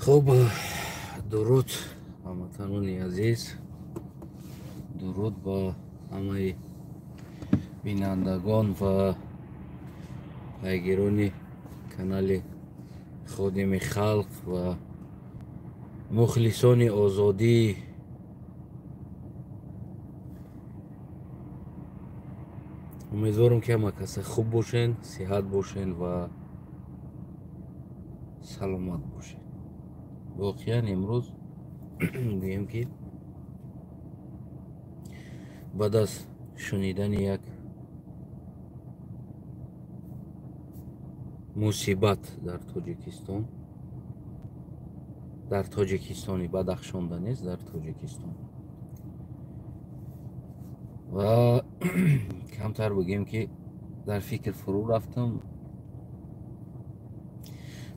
Хуб, дуруд ҳамватанони азиз, дуруд ба ҳамаи бинандагон ва пайгирони канали Ходими халқ ва мухлисони озодӣ. Умедворам, ки ҳама каса хуб бошен, сиҳат бошен ва саломат бошед. Воқеан имрӯз гӯем, ки баъд аз шунидани як мусибат дар Тоҷикистон, дар Тоҷикистони Бадахшонда нест, дар Тоҷикистон, ва камтар бигӯем, ки дар фикр фурӯ рафтам,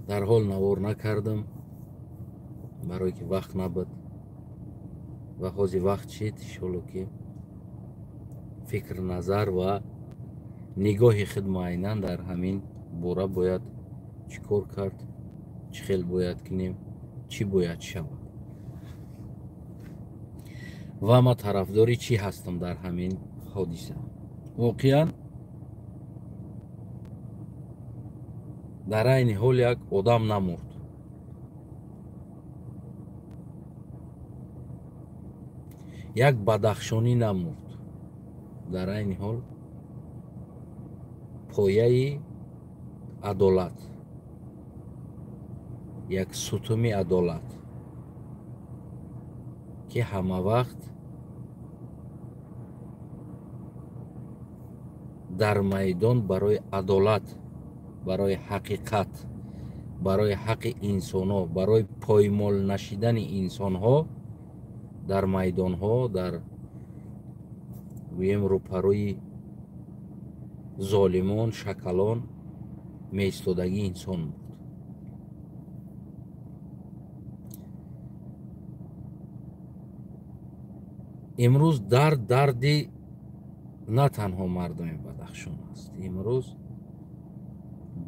дар ҳол навор накардам, барое ки вақт набуд, ва ҳозир вақт шид. Иншолло, ки фикр, назар ва нигоҳи худ муайнан дар ҳамин бора бояд чӣ кор кард, чӣ хел бояд кунем, чӣ бояд шавад ва ман тарафдори чӣ ҳастам дар ҳамин ҳодиса. Воқеан, дар айни ҳол як одам намурд, як бадахшонӣ намурд. Дар айни ҳол пояи адолат, як сутуми адолат, ки ҳамавақт дар майдон барои адолат, барои ҳақиқат, барои ҳаққи инсонҳо, барои поймол нашидани инсонҳо дар майдонҳо, дар гӯем рӯпарӯи золимон, шакалон меистодагии инсон буд. Имрӯз дард дарди на танҳо мардуми Бадахшон аст, имрӯз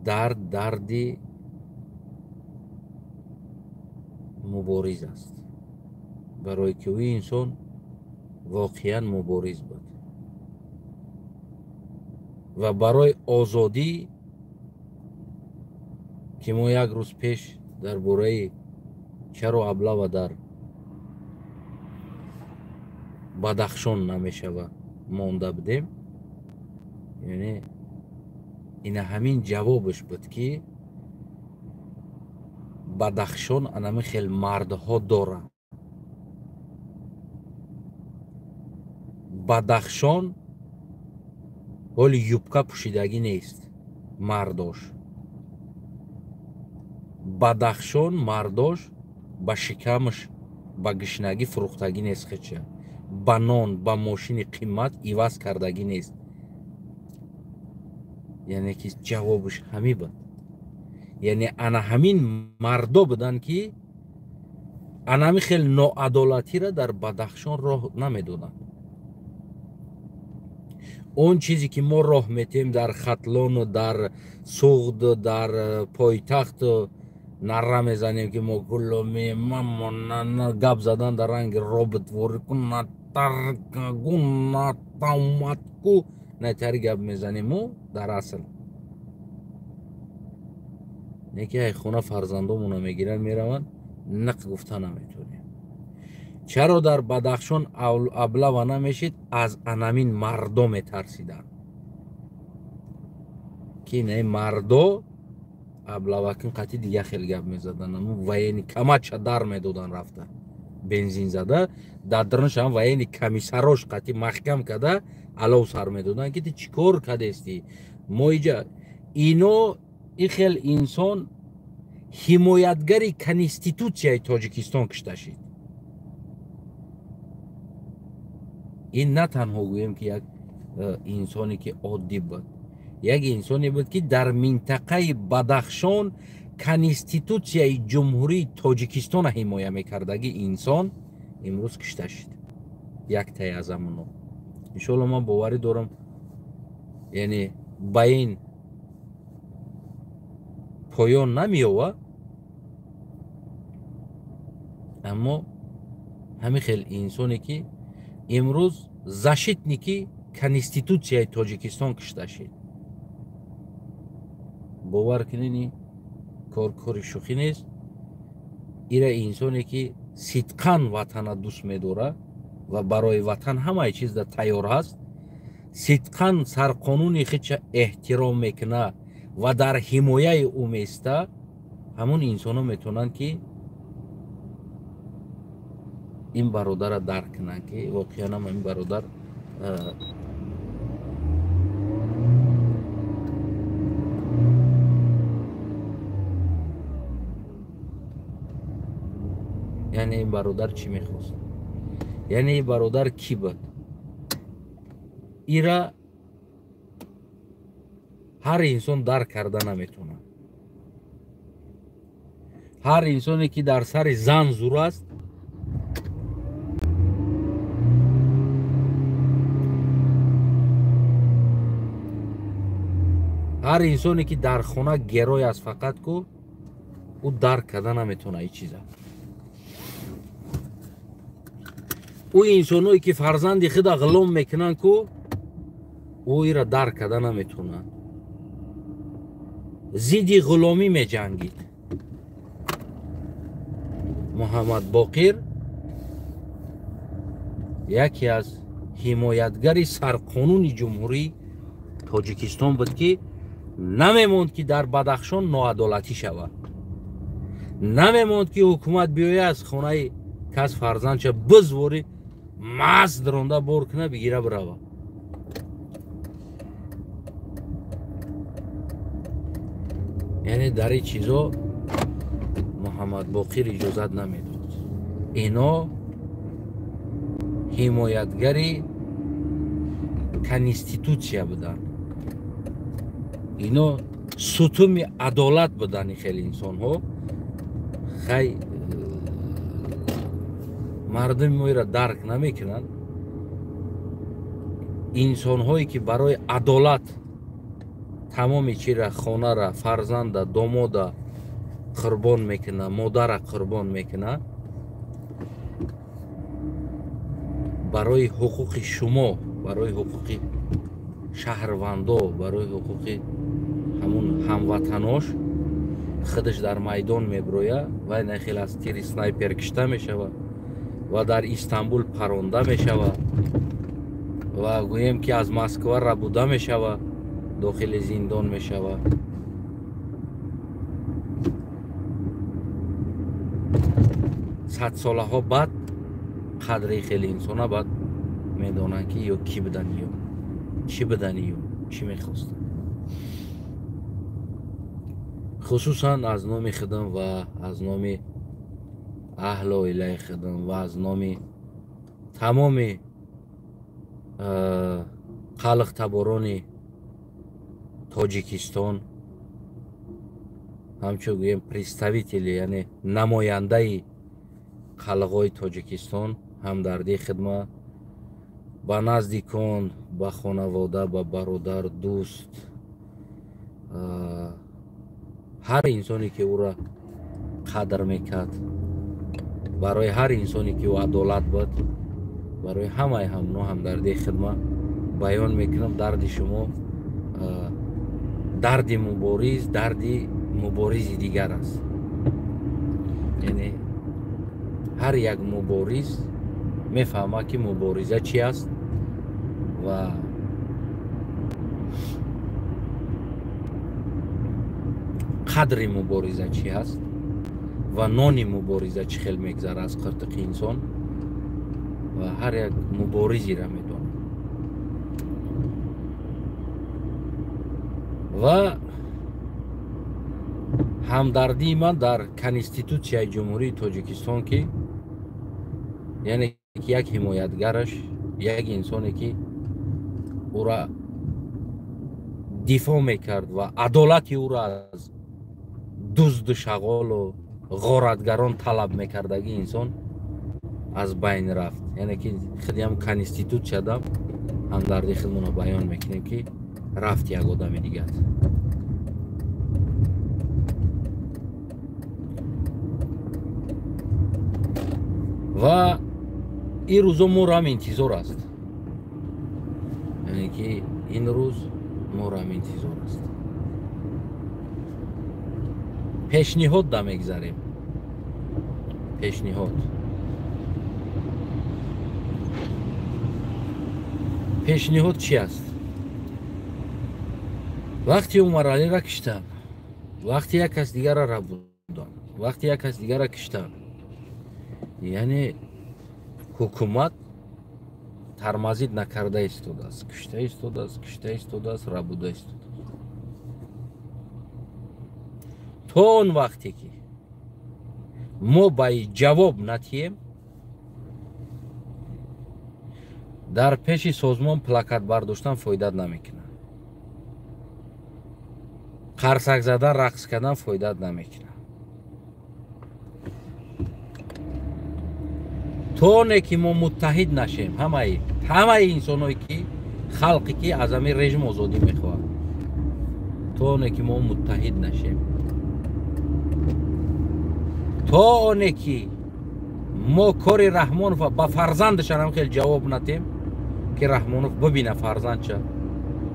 дард дарди мубориз аст, барое ки ӯ инсон воқеан мубориз буд ва барои озодӣ, ки мо як рӯз пеш дар бораи чаро облава дар Бадахшон намешава монда будем, яъне ина ҳамин ҷавобаш буд, ки Бадахшон анами хел мардҳо дорад. Бадахшон ҳоли юбка пӯшидагӣ нест мардош, Бадахшон мардош ба шикамаш ба гишнагӣ фурӯхтагӣ нест, хеча ба нон, ба мошини қимат иваз кардагӣ нест. Яъне ки ҷавобаш ҳамин буд. Яъне ана ҳамин мардо буданд, ки ана ҳамин хел ноадолатиро дар Бадахшон роҳ намедоданд. Он чизе ки мо роҳ метиҳем дар Хатлону дар Суғду дар пойтахту нарра мезанем, ки мо гуломемамона гап задан дар ранги роботворику натаргу натаматку натари гап мезанем мо дар асл не ки ай хона фарзандомона мегиранд, мераванд, нақ гуфта наметонем. Чаро дар Бадахшон облава намешид? Аз анамин мардо метарсиданд, ки не мардо облавакин қатъи дига хел гап мезаданд, аму военный камача дар медоданд, рафта бензин зада дар дарунашам военный комиссарош қатъи маҳкам када алов сар медоданд, ки ту чӣ кор кадести мо иҷа. Ино ин хел инсон ҳимоятгари конститутсияи Тоҷикистон кушта шид. Ин на танҳо гӯем, ки як инсоне ки оддӣ буд, як инсоне буд, ки дар минтақаи Бадахшон конститутсияи Ҷумҳурии Тоҷикистона ҳимоя мекардаги инсон имрӯз кушта шид, яктаи аз амоно. Иншоалло, ман боварӣ дорам, яъне ба ин поён намеёва. Аммо ҳамин хел инсоне ки имрӯз защитники конститутсияи Тоҷикистон кушта шид. Бовар кунед, ин кор кори шӯхӣ нест. Ира инсоне ки сидқан ватана дӯст медорад ва барои ватан ҳамаи чизда тайёр ҳаст, сидқан сарқонуни худша эҳтиром мекунад ва дар ҳимояи ӯ меиста, ҳамон инсонҳо метавонанд ки ин бародарро дарк кунанд, ки воқеан ҳам ин бародар яъне ин бародар чӣ мехост, яъне ин бародар кӣ буд. Ира ҳар инсон дарк карда наметавонад. Ҳар инсоне ки дар сари зан зур аст, ҳар инсоне ки дар хона герой аст, фақат ку ӯ дарк карда наметавонад ин чиза. Ӯ инсоное ки фарзанди худа ғулом мекунанд ку, ӯ ира дарк карда наметавонад. Зидди ғуломӣ меҷангид. Муҳаммад Боқир яке аз ҳимоятгари сарқонуни Ҷумҳурии Тоҷикистон буд, ки намемонд ки дар Бадахшон ноадолатӣ шавад, намемонд ки ҳукумат биёяд аз хонаи кас фарзандча бизвори маст даронда бор куна бигира бирава. Яъне дар ин чизо Муҳаммад Боқир иҷозат намедод. Ино ҳимоятгари конститутсия буданд, ино сутуми адолат буданд. Хеле инсонҳо хай мардуми моира дарк намекунанд. Инсонҳое ки барои адолат тамоми чира, хонара, фарзанда, домода қурбон мекунад, модара қурбон мекунад, барои ҳуқуқи шумо, барои ҳуқуқи шаҳрвандо, барои ҳуқуқи ҳамун ҳамватанош худаш дар майдон меброяд ва нахел аз тири снайпер кишта мешавад ва дар Истанбул паронда мешавад ва гӯем ки аз Москва рабуда мешавад, дохили зиндон мешавад. Садсолаҳо баъд қадри хеле инсона баъд медонанд ки ё кӣ буданд, ё чӣ буданд, ё чӣ мехостанд. Хусусан аз номи худам ва аз номи аҳлу оилаи худам ва аз номи тамоми қалиқтаборони Тоҷикистон, ҳамчун гӯем представители, яъне намояндаи қалиғои Тоҷикистон, ҳамдардии хидма ба наздикон, ба хонавода, ба бародар, дӯст, ҳар инсоне ки ӯро қадр мекард, барои ҳар инсоне ки ӯ адолат буд, барои ҳамаи ҳамно ҳамдардии хидма баён мекунам. Дарди шумо дарди мубориз, дарди муборизи дигар аст. Яъне ҳар як мубориз мефаҳмад ки мубориза чи аст ва қадри мубориза чи аст ва нони мубориза чӣ хел мегзара аз қиртиқи инсон, ва ҳар як муборизиро медонад. Ва ҳамдардии ман дар конститутсияи Ҷумҳурии Тоҷикистон, ки яъне як ҳимоятгараш, як инсоне ки ӯра дифоъ мекард ва адолати ӯро аз дузду шағолу ғоратгарон талаб мекардаги инсон аз байн рафт. Яъне ки худиам конститутсиядам ҳамдардии худмонро баён мекунем, ки рафт як одами дигар. Ва ин рӯзо моро ҳам интизор аст, яъне ки ин рӯз моро ҳам интизор аст. Пешниҳод да мегзарем, пешниҳод. Пешниҳод чи аст? Вақти Умаралиро киштанд, вақти як кас дигарро рабуданд, вақти як кас дигарро киштанд, яъне ҳукумат тармазид накарда истодааст, кишта истодааст, кишта истодааст, рабуда истодааст. То он вақте ки мо ба ҷавоб натиҳем, дар пеши созмон плакат бардоштан фоидат намекунад, қарсак задан, рақс кардан фоидат намекунад. То оне ки мо муттаҳид нашем, ҳамаи инсоное ки халқе ки аз ҳамин режим озодӣ мехоҳад, то оне ки мо муттаҳид нашем, то оне ки мо кори Раҳмонова ба фарзандашам ҳам хеле ҷавоб натем, ки Раҳмонов бибина фарзандча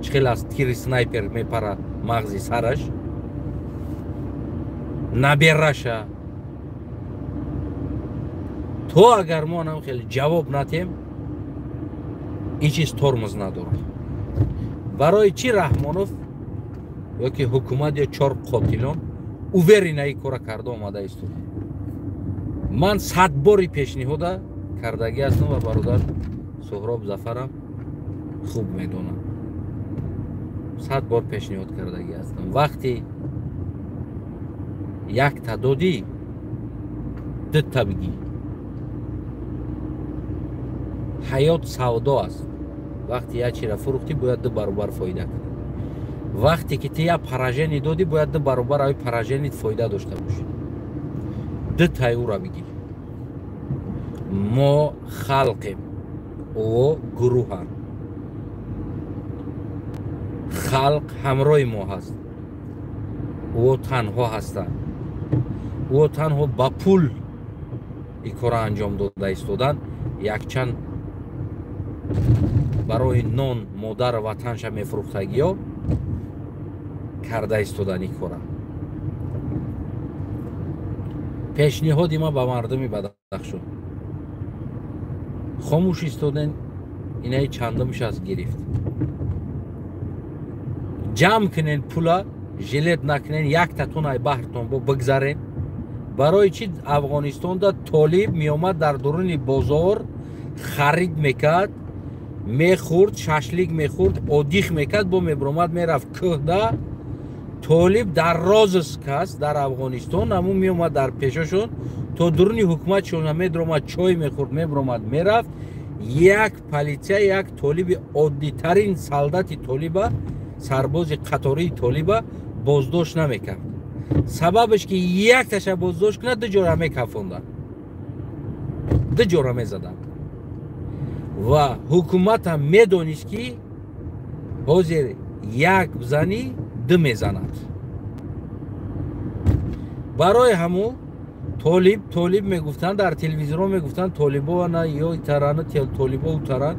чӣ хел аз тири снайпер мепара мағзи сараш, набераша. То агар мо ҳам хеле ҷавоб натем, ин чиз тормоз надорад. Барои чӣ Раҳмонов ё ки ҳукумат ё чор қотилон уверена ин кора карда омада истода? Ман 100 бори пешниҳода кардагӣ ҳастам ва бародар Суҳроб Зафарам хуб медонам. 100 бор пешниҳод кардагӣ ҳастам. Вақти якта додӣ, дута бигӣ. Ҳаёт савдо аст. Вақти як чира фурӯхтӣ, бояд 2 баробар фоида кунӣ. Вақте ки ту як поражение додӣ, бояд 2 баробар ави поражение фоида дошта бошӣ. Дутаи ӯра бигӣ. Мо халқем, ӯ гурӯҳанд. Халқ ҳамроҳи мо ҳаст, ӯ танҳо ҳастанд. Ӯ танҳо ба пул ин корро анҷом дода истоданд. Якчанд барои нон модар ватанша мефурӯхтагиё карда истодан ин кора. Пешниҳоди ма ба мардуми Бадахшон: хомӯш истоден, инаи чандумш аз гирифт. Ҷамъ кунен пула, жилет накунен, яктатон ай баҳртон бо бигзарен. Барои чӣ Афғонистонда толиб меомад дар дуруни бозор харид мекард, мехӯрд, шашлик мехӯрд, одих мекард, бо мебуромад мерафт кӯҳда. Толиб дар розыск аст дар Афғонистон, ҳамун меомад дар пешашон то дуруни ҳукуматшон медуромад, чой мехӯрд, мебуромад, мерафт. Як полиция, як толиби оддитарин солдати толиба, сарбози қатории толиба боздошт намекард. Сабабаш ки якташа боздошт кунад, ду ҷора мекафонданд, ду ҷора мезаданд. Ва ҳукуматам медонист, ки ҳозир як зани ду мезанад. Барои ҳамун толиб толиб мегуфтанд, дар телевизорҳо мегуфтанд толибо на ё тарана, толибо утаран.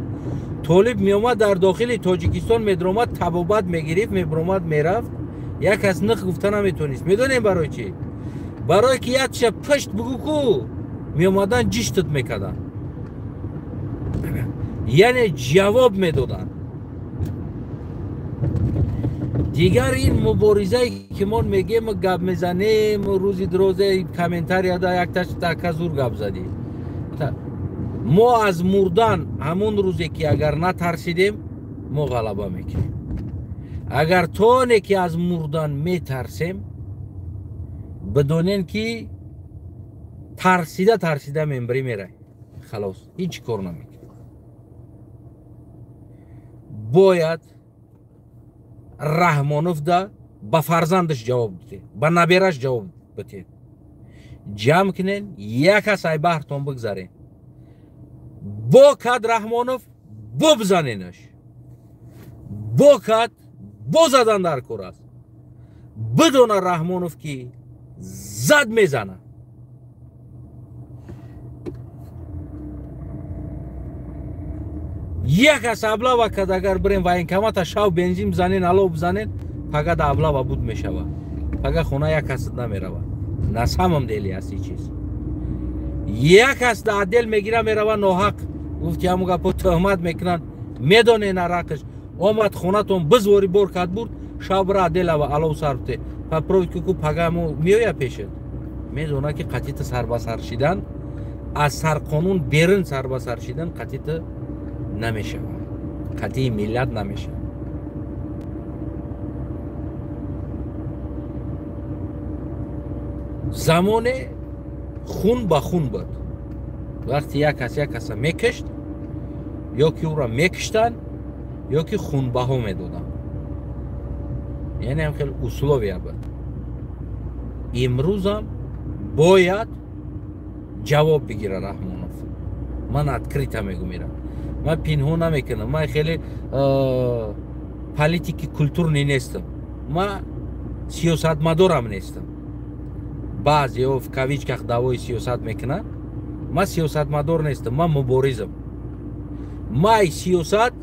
Толиб меомад дар дохили Тоҷикистон, медромад, табобат мегирифт, мебуромад, мерафт. Як кас нық гуфта наметонист. Медонем барои чӣ? Барое ки якша пушт бугӯ ку меомадан ҷиштат мекарданд, яъне ҷавоб медоданд. Дигар ин муборизае ки мо мегем, гап мезанем, рӯзи дрозе комментарияда якташ така зур гап задӣ. Мо аз мурдан ҳамон рӯзе ки агар натарсидем, мо ғалаба мекунем. Агар то оне ки аз мурдан метарсем, бидонем ки тарсида тарсида мембирӣ мерай. Халос, ҳеҷ кор намекунем. Бояд Раҳмонов да ба фарзандаш ҷавоб бидед, ба набераш ҷавоб бидед. Ҷамъ кунен, як кас ай баҳртон бигзарен. Бо кад Раҳмонов, бо бизаненаш. Бо кад, бо задан дар кор аст. Бидона Раҳмонов ки зад мезанад. Як кас облава кард, агар бирем военкомата шав бензин бизанен, алов бизанен, пага да облава буд мешава. Пага хона як кас намерава. На самом деле аст ин чиз. Як кас да отдел мегира мерава ноҳақ. Гуфти ҳамун гапо тӯҳмат мекунанд, медонен арақш. Омад хонатон бизвори бор кард бурд, шав бира отдел алов сар бите. Попробуй ку пага меоя пешет. Медона ки қатита сарбасар шидан, аз сарқонун берун сарбасар шидан қатита намешавад. Қатии миллат намешавад. Замоне хун ба хун буд. Вақти як кас як каса мекушт, ё ки ӯро мекуштанд, ё ки хунбаҳо медоданд. Яъне ҳам хеле условия буд. Имрӯзам бояд ҷавоб бигира Раҳмонов. Ман открыто мегӯм ира. Ман пинҳон намекунам. Ман хеле политики культурный нестам. Ман сиёсатмадорам нестам. Баъзеҳо в кавичках даъвои сиёсат мекунанд. Ман сиёсатмадор нестам, ман муборизам. Ман сиёсат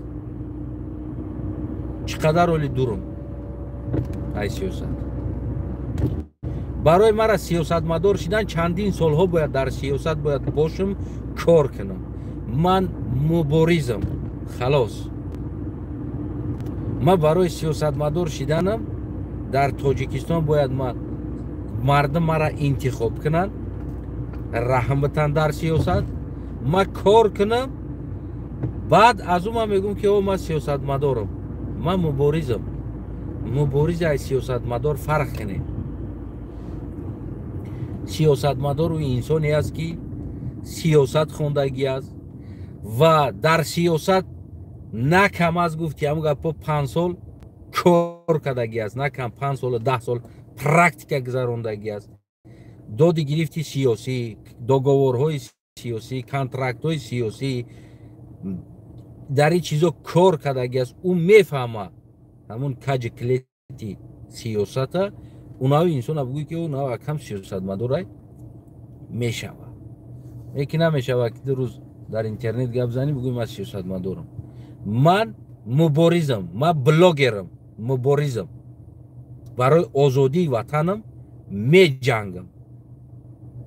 чӣ қадар оли дурум ай сиёсат. Барои мара сиёсатмадор шидан чандин солҳо бояд дар сиёсат бояд бошам, кор кунам. Ман муборизам, халос. Ман барои сиёсатмадор шиданам дар Тоҷикистон бояд ман мардум мара интихоб кунанд, раҳм битанд дар сиёсат, ман кор кунам, баъд аз ӯ ман мегӯм ки о ман сиёсатмадорам, ман муборизам. Мубориз аз сиёсатмадор фарқ кунед. Сиёсатмадор ӯ инсоне аст ки сиёсат хондагӣ аст ва дар сиёсат на кам аз гуфти ҳамун гапо 5 сол кор кардагӣ аст, на кам 5 солу 10 сол практика гузарондагӣ аст. Доди гирифти сиёсӣ, договорҳои сиёсӣ, контрактҳои сиёсӣ, дар ин чизо кор кардагӣ аст. Ӯ мефаҳмад ҳамун каҷи клети сиёсата. Унави инсона бигӯй ки ӯ нав акам сиёсатмадорай мешавад. Лекин намешавад ки ду рӯз дар интернет гап занӣ бигӯй ман сиёсатмадорам. Ман муборизам, ман блогерам, муборизам. Барои озодии ватанам меҷангам.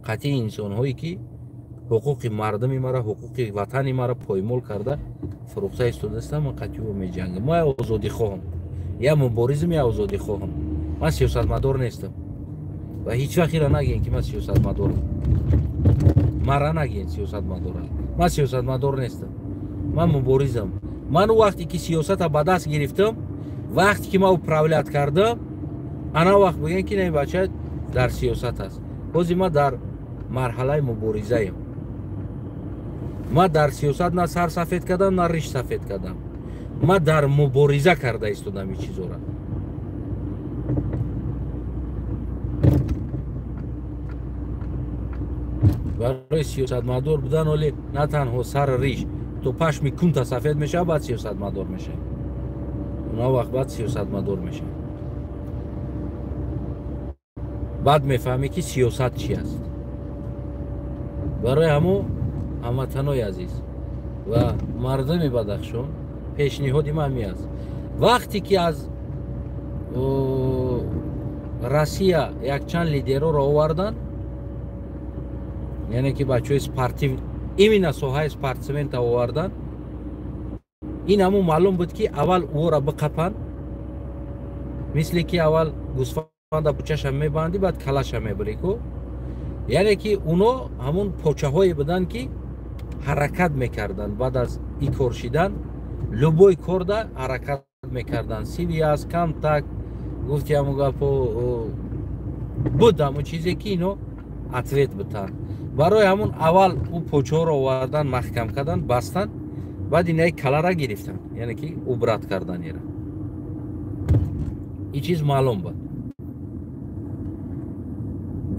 Қатъи инсонҳое ки ҳуқуқи мардуми мара, ҳуқуқи ватани мара поймол карда фурӯхта истодаастам, ман қатъи ӯ меҷангам. Ман озодихоҳам. Я муборизам, я озодихоҳам. Ман сиёсатмадор нестам. Ва ҳеҷ вақт ира нагӯем ки ман сиёсатмадорам. Мара нагӯем сиёсатмадорам. Ман сиёсатмадор нестам. Ман муборизам. Ман ӯ вақте ки сиёсата ба даст гирифтам, вақте ки ман управлят кардам, ана вақт бигӯем ки ин бача дар сиёсат аст. Ҳозир ман дар марҳалаи муборизаем. Ман дар сиёсат на сар сафед кардам, на риш сафед кардам. Ман дар мубориза карда истодам ин чизора. Барои сиёсатмадор будан оле на танҳо сар риш, то пашми кунта сафед мешавад, баъд сиёсатмадор мешавад. Уна вақт баъд сиёсатмадор мешавад. Баъд мефаҳмӣ ки сиёсат чи аст. Барои ҳамо ҳамватанои азиз ва мардуми Бадахшон пешниҳоди ман ҳамин аст. Вақте ки аз Россия якчанд лидерҳоро оварданд, яъне ки бачаҳои спортив, именно соҳаи спортсмента оварданд, ин ҳамун маълум буд ки аввал ӯро биқапанд, мисли ки аввал гӯсфанда пучаша мебандӣ, баъд калаша мебарӣ ку. Яъне ки уно ҳамун почаҳое буданд ки ҳаракат мекарданд баъд аз ин кор шидан, любой корда ҳаракат мекарданд. Сивиас, контакт, гуфти ҳамун гапо буд ҳамун чизе ки ино ответ битанд. Барои ҳамун аввал ӯ почаҳоро овардан, маҳкам кардан, бастанд, баъд инаи калара гирифтанд, яъне ки убрат кардан ира. Ин чиз маълум буд.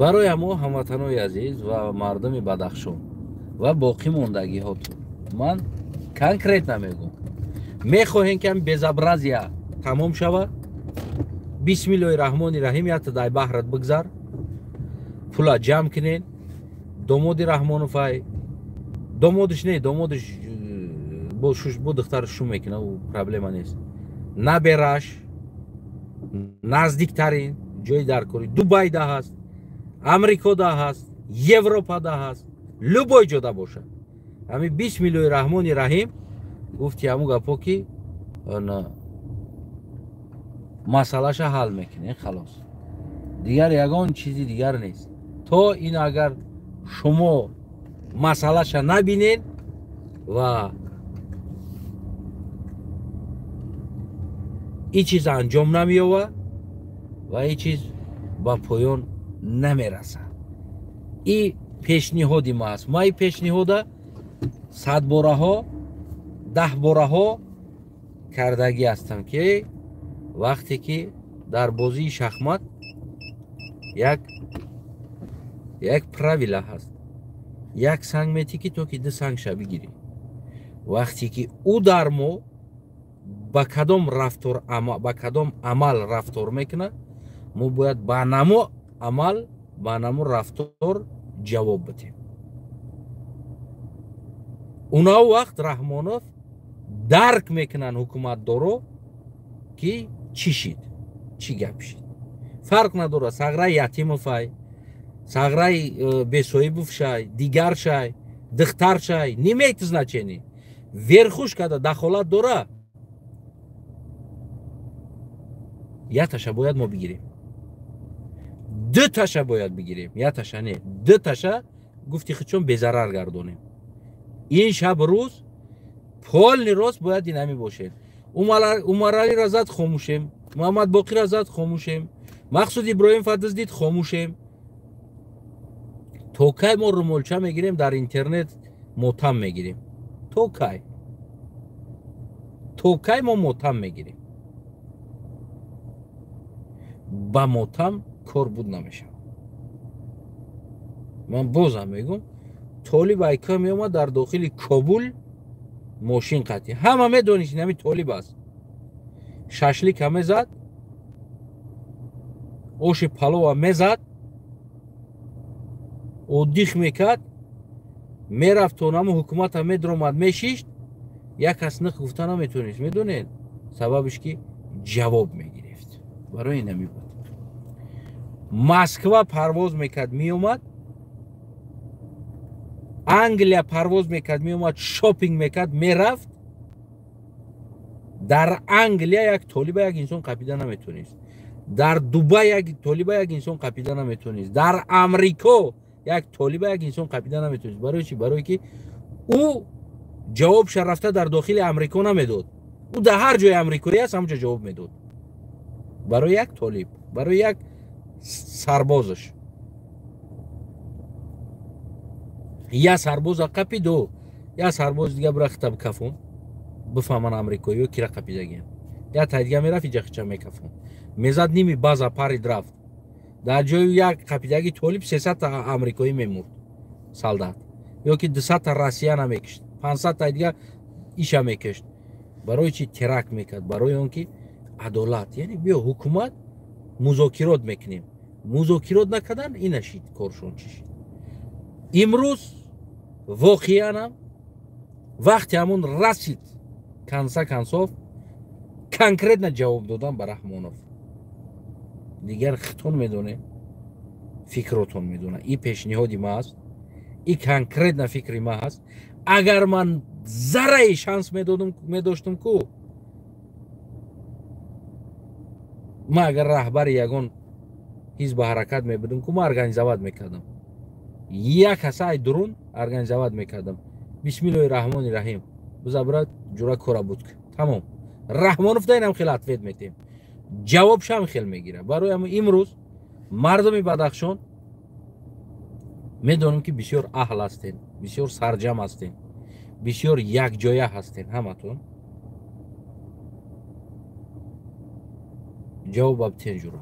Барои ҳамо ҳамватанои азиз ва мардуми Бадахшон ва боқӣ мондагиҳотон ман конкретно мегӯм, мехоҳем ки ҳам безобразия тамом шавад. Бисмиллоҳи раҳмони раҳим, якта дай баҳрат бигзар, пула ҷамъ кунед. Домоди Раҳмоновай, домодиш не, домодиш Бо шуш бо духтар шу мекунад, ӯ проблема нест. Набераш наздиктарин ҷои даркорӣ Дубайда ҳаст, Амрикода ҳаст, Европада ҳаст, любой ҷода бошад. Ҳамин бисмиллоҳи раҳмони раҳим гуфти ҳамун гапо ки масъалаша ҳал мекунем, халос. Дигар ягон чизи дигар нест. То ин агар шумо масъалаша набинед ва ин чиз анҷом намеёбад ва ин чиз ба поён намерасад. И пешниҳоди ма аст. Ма ин пешниҳода 100 бораҳо, 10 бораҳо кардагӣ ҳастам, ки вақте ки дар бозии шахмат як правила ҳаст. Як санг метӣ ки то ки 2 санг ша бигирӣ. Вақте ки ӯ дар мо ба кадом рафтор, ба кадом амал рафтор мекунад, мо бояд ба намо амал, ба намо рафтор ҷавоб бидем. Унав вақт Раҳмонов дарк мекунанд ҳукуматдоро ки чӣ шид, чӣ гап шид. Фарқ надорад, Сағраи Ятимовай, Сағраи Бесоибов шай, дигар шай, духтар шай, не имеет значения. Верхушкада дахолат дора, я таша бояд мо бигирем. 2 таша бояд бигирем, я таша не, 2 таша гуфти худчон безарар гардонем. Ин шаб рӯз полный рост бояд инами бошем. Умаралиро зад хомӯшем, Муҳаммад Боқирро зад хомӯшем, Мақсуд Иброҳим Фадз дид хомӯшем. То кай мо румолча мегирем, дар интернет мотам мегирем? То кай? То кай мо мотам мегирем? Ба мотам кор буд намешавад. Ман бозам мегӯм, Толиб айка меомад дар дохили Кобул мошин қатӣ. Ҳама медонист ин ҳами Толиб аст. Шашлика мезад, оши палова мезад, оддих мекард, мерафт то намо ҳукумата медромад, мешишт, як кас ниқ гуфта наметонист. Медонед сабабиш ки ҷавоб мегирифт. Барои ин ҳами буд. Москва парвоз мекард, меомад, Англия парвоз мекард, меомад, шопинг мекард, мерафт. Дар Англия як толиба як инсон қапида наметонист. Дар Дубай як толиба як инсон қапида наметонист. Дар Амрико як толиба як инсон қапида наметонист. Барои чӣ? Барои ки ӯ ҷавобша рафта дар дохили Амрико намедод. Ӯ дар ҳар ҷои амрикоӣ аст, ҳамонҷо ҷавоб медод. Барои як толиб, барои як сарбозаш. Я сарбоза қапиду, я сарбоз дига бирахта бикафон, бифаҳман амрикоиё кира қапидагиям. Я тай дига мерафт, иҷа хича мекафон. Мезад ними база парид рафт. Дар ҷои як қапидаги толиб 300 та амрикоӣ мемурд солдат, ё ки 200 та россияна мекишт, 500 та дига иша мекишт. Барои чи теракт мекард? Барои он ки адолат, яъне биё ҳукумат музокирот мекунем. Музокирот накардан ина шид коршон чӣ шид. Имрӯз воқеанам вақти ҳамон расид, конца концов конкретно ҷавоб додан ба Раҳмонов. Дигар хитон медонем, фикротон медонад. И пешниҳоди ма аст, и конкретно фикри ма ҳаст. Агар ман зарраи шанс медоштум ку, ман агар раҳбари ягон ҳизба ҳаракат мебудам ку, ман организоват мекардам. Як каса ай дурун организоват мекардам. Бисмиллоҳи раҳмони раҳим, биза брат ҷура кора буд. Тамом. Раҳмонов да инам хел ответ метем. Ҷавобшам хел мегирад. Барои ҳамин имрӯз мардуми Бадахшон медонем ки бисёр аҳл ҳастен, бисёр сарҷам ҳастен, бисёр якҷоя ҳастен ҳаматон. Ҷавоб абтен ҷура.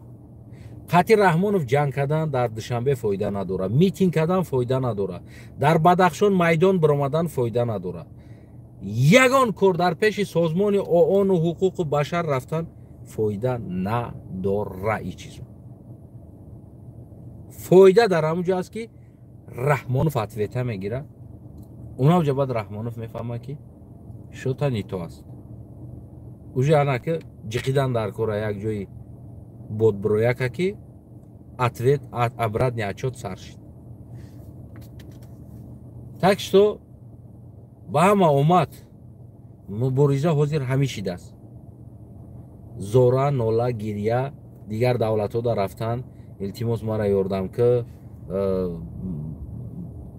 Қатъи Раҳмонов ҷанг кардан дар Душанбе фоида надорад, митинг кардан фоида надорад, дар Бадахшон майдон баромадан фоида надорад. Ягон кор дар пеши созмони ООНу ҳуқуқу башар рафтан фоида надора. И чизо фоида дар ҳамон ҷо аст ки Раҳмонов ответа мегирад. Унав ҷо баъд Раҳмонов мефаҳмад ки Что-то не то аст. Уже анаки ҷиқидан дар кора як ҷои бодбирояка ки ответ обратный отчет сар шид. Так что ба ҳама омад, мубориза ҳозир ҳамин шидааст. Зора, нола, гиря, дигар давлатҳо да рафтан, илтимос мара ёрдам ки,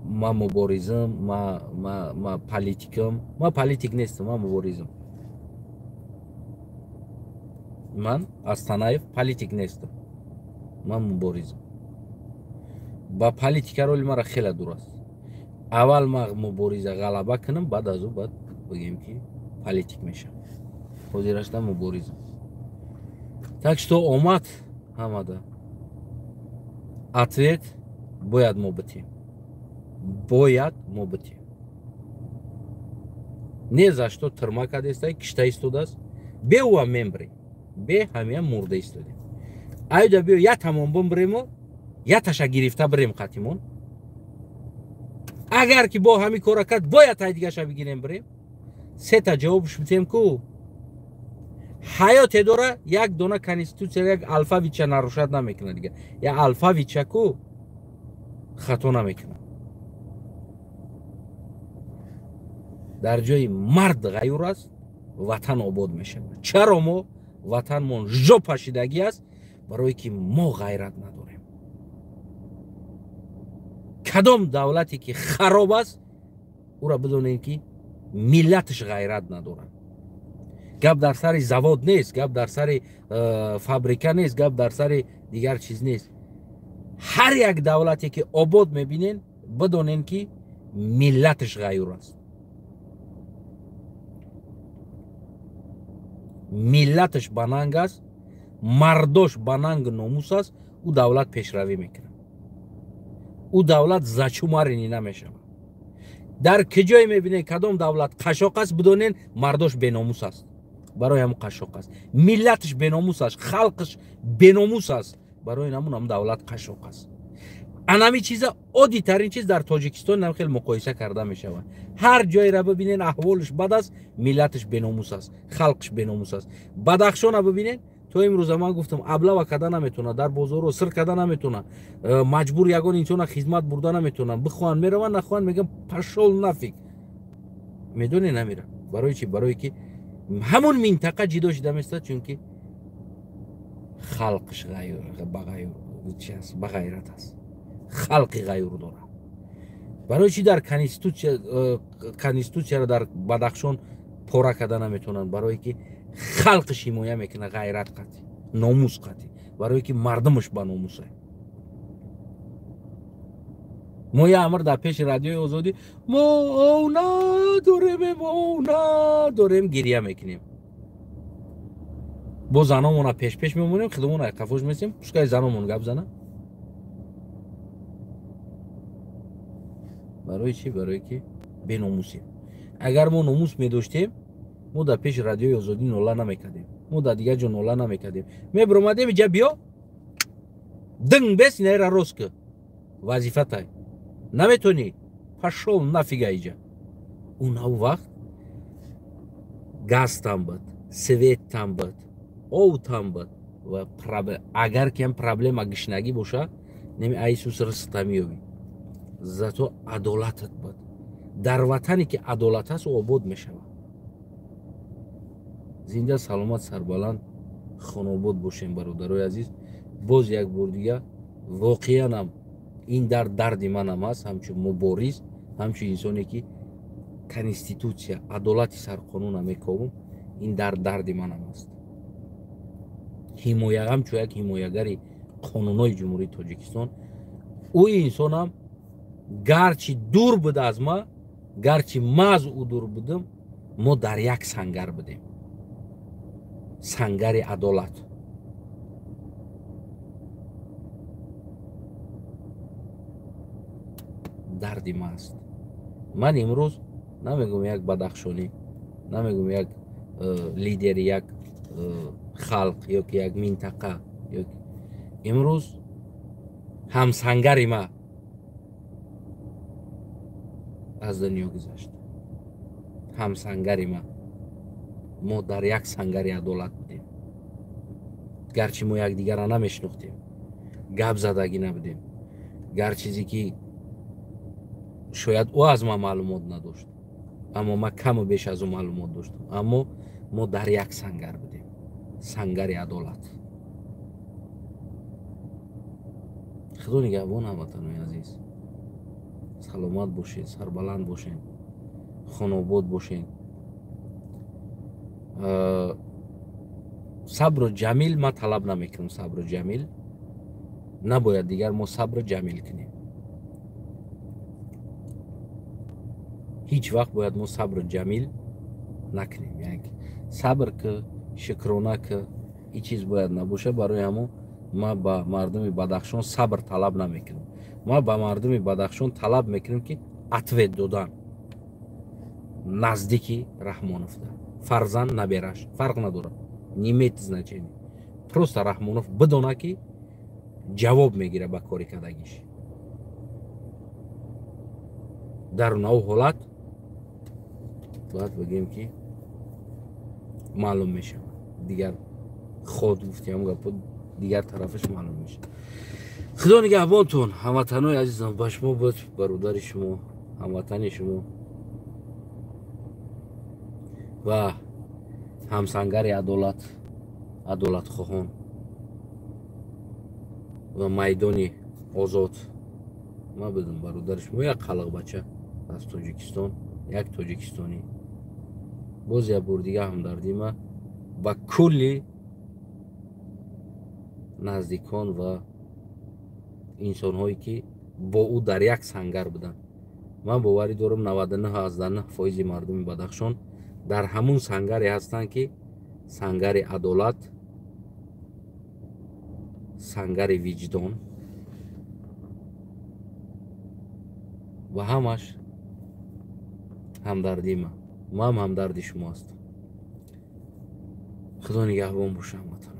ман муборизам, ма политикам. Ман политик нестам, ман муборизам. Ман Астанаев политик нестам, ман муборизам. Ба политика роли мара хеле дур аст. Аввал ман мубориза ғалаба кунам, баъд аз ӯ баъд бигем ки политик мешавам. Ҳозирашда муборизам. Так что омад ҳамада. Ответ бояд мо битем. Бояд мо битем. Не за что тирма кардестай, кишта истодааст. Бе ӯам мембирем. Бе ҳамия мурда истодем. Айда биё я тамом бимбирему, я таша гирифта бирем қатимон. Агар ки бо ҳамин кора кард, бояд тай дигаша бигирем бирем. Сета ҷавобш битем ку. Ҳаёте дора, як дона конститутсия, як алфавитча нарушат намекунад дига. Я алфавитча ку хато намекунад. Дар ҷои мард ғайюр аст, ватан обод мешавад. Чаро мо ватанмон жопашидагӣ аст? Барое ки мо ғайрат надорем. Кадом давлате ки хароб аст, ӯра бидонем ки миллаташ ғайрат надорад. Гап дар сари завод нест, гап дар сари фабрика нест, гап дар сари дигар чиз нест. Ҳар як давлате ки обод мебинен, бидонен ки миллаташ ғайюр аст. Миллаташ ба нанг аст, мардош ба нангу номус аст, ӯ давлат пешравӣ мекунад. Ӯ давлат зачумаринӣ намешавад. Дар куҷое мебинед кадом давлат қашоқ аст, бидонен мардош беномус аст. Барои ҳамон қашоқ аст. Миллаташ беномус аст, халқаш беномус аст. Барои ҳамон ҳам давлат қашоқ аст. Анами чиза оддитарин чиз дар Тоҷикистон нам хеле муқоиса карда мешавад. Ҳар ҷойра бибинен аҳволаш бад аст, миллаташ беномус аст, халқаш беномус аст. Бадахшона бибинен, то имрӯза ман гуфтам аблава карда наметавонад, дар бозорро сир карда наметавонад, маҷбур ягон инсона хизмат бурда наметавонад. Бихоҳанд мераванд, нахоҳанд мегӯянд пашол нафиг. Медонӣ намера. Барои чӣ? Барое ки ҳамон минтақа ҷидо шида местад, чунки халқаш ба ғайрат аст. Халқи ғайюр дорад. Барои чӣ дар конститутсияро дар Бадахшон пора карда наметавонанд? Барое ки халқаш ҳимоя мекунад ғайрат қатъи, номус қатъи, барое ки мардумаш ба номуса. Мо я амр дар пеши радиои Озодӣ мо ов надорем, мо ов надорем гиря мекунем. Бо заномона пеш-пеш мемонем, худомона қафош месем, пускай заномон гап зана. Барои чӣ? Барое ки беномусем. Агар мо номус медоштем, мо дар пеши радиои Озодӣ нола намекардем, мо дар дигар ҷо нола намекардем. Мебиромадем иҷа биё, динг бес инаира рост ки вазифатай. Наметонӣ, пашол нафига иҷа. Унав вақт газтам буд, светтам буд, овтам буд ва агар ки ҳам проблема гишнагӣ боша, неми айсус ризқта меёбӣ. Зато адолатат буд. Дар ватане ки адолат аст, ӯ обод мешавад. Зинда, саломат, сарбаланд, хонобод бошем, бародарои азиз. Боз як бор дига воқеанам ин дард дарди манам аст, ҳамчун мубориз, ҳамчун инсоне ки конститутсия, адолати сарқонуна мековум, ин дард дарди манам аст. Ҳимоя, ҳамчун як ҳимоягари қонунҳои Ҷумҳурии Тоҷикистон, ӯ инсонам гарчи дур буд аз ма, гарчи ма аз ӯ дур будам, мо дар як сангар будем. Сангари адолат. Дарди ма аст. Ман имрӯз намегӯм як бадахшонӣ, намегӯм як лидери як халқ ё ки як минтақа. Имрӯз ҳамсангари ма аз дунё гузашт. Ҳамсангари ман. Мо дар як сангари адолат будем. Гарчи мо якдигарро намешинохтем, гап задагӣ набудем, гар чизе ки шояд ӯ аз ман маълумот надошт, аммо ман каму беш аз ӯ маълумот доштам. Аммо мо дар як сангар будем, сангари адолат. Худо нигаҳбон, ҳамватанои азиз. Саломат бошед, сарбаланд бошед, хонобод бошед. Сабру ҷамил ман талаб намекунам. Сабру ҷамил набояд дигар мо сабру ҷамил кунем. Ҳеҷ вақт бояд мо сабру ҷамил накунем. Яъне сабр ки, шукрона ки, ин чиз бояд набошад. Барои ҳамон ман ба мардуми Бадахшон сабр талаб намекунам. Ман ба мардуми Бадахшон талаб мекунам, ки ответ додан наздики Раҳмоновда. Фарзанд набераш фарқ надорад, не имеет значения. Просто Раҳмонов бидона, ки ҷавоб мегирад ба кори кардагиш. Дар нав ҳолат бояд бигӯем, ки маълум мешавад. Дигар ход гуфтиам гапо дигар тарафаш маълум мешавад. Худо нигаҳбонтон, ҳамватанои азизам. Ба шумо буд бародари шумо, ҳамватани шумо ва ҳамсангари адолат, адолатхоҳон ва майдони озод. Ман будам бародари шумо, як қалиқбача аз Тоҷикистон, як тоҷикистонӣ. Боз як бор дига ҳамдардӣ ма ба кулли наздикон ва инсонҳое, ки бо ӯ дар як сангар буданд. Ман боварӣ дорам, 99,9% мардуми Бадахшон дар ҳамун сангаре ҳастанд, ки сангари адолат, сангари виҷдон ва ҳамаш ҳамдардӣ ма. Ман ҳамдарди шумо ҳастам. Худо нигаҳбон бошам, ватанои.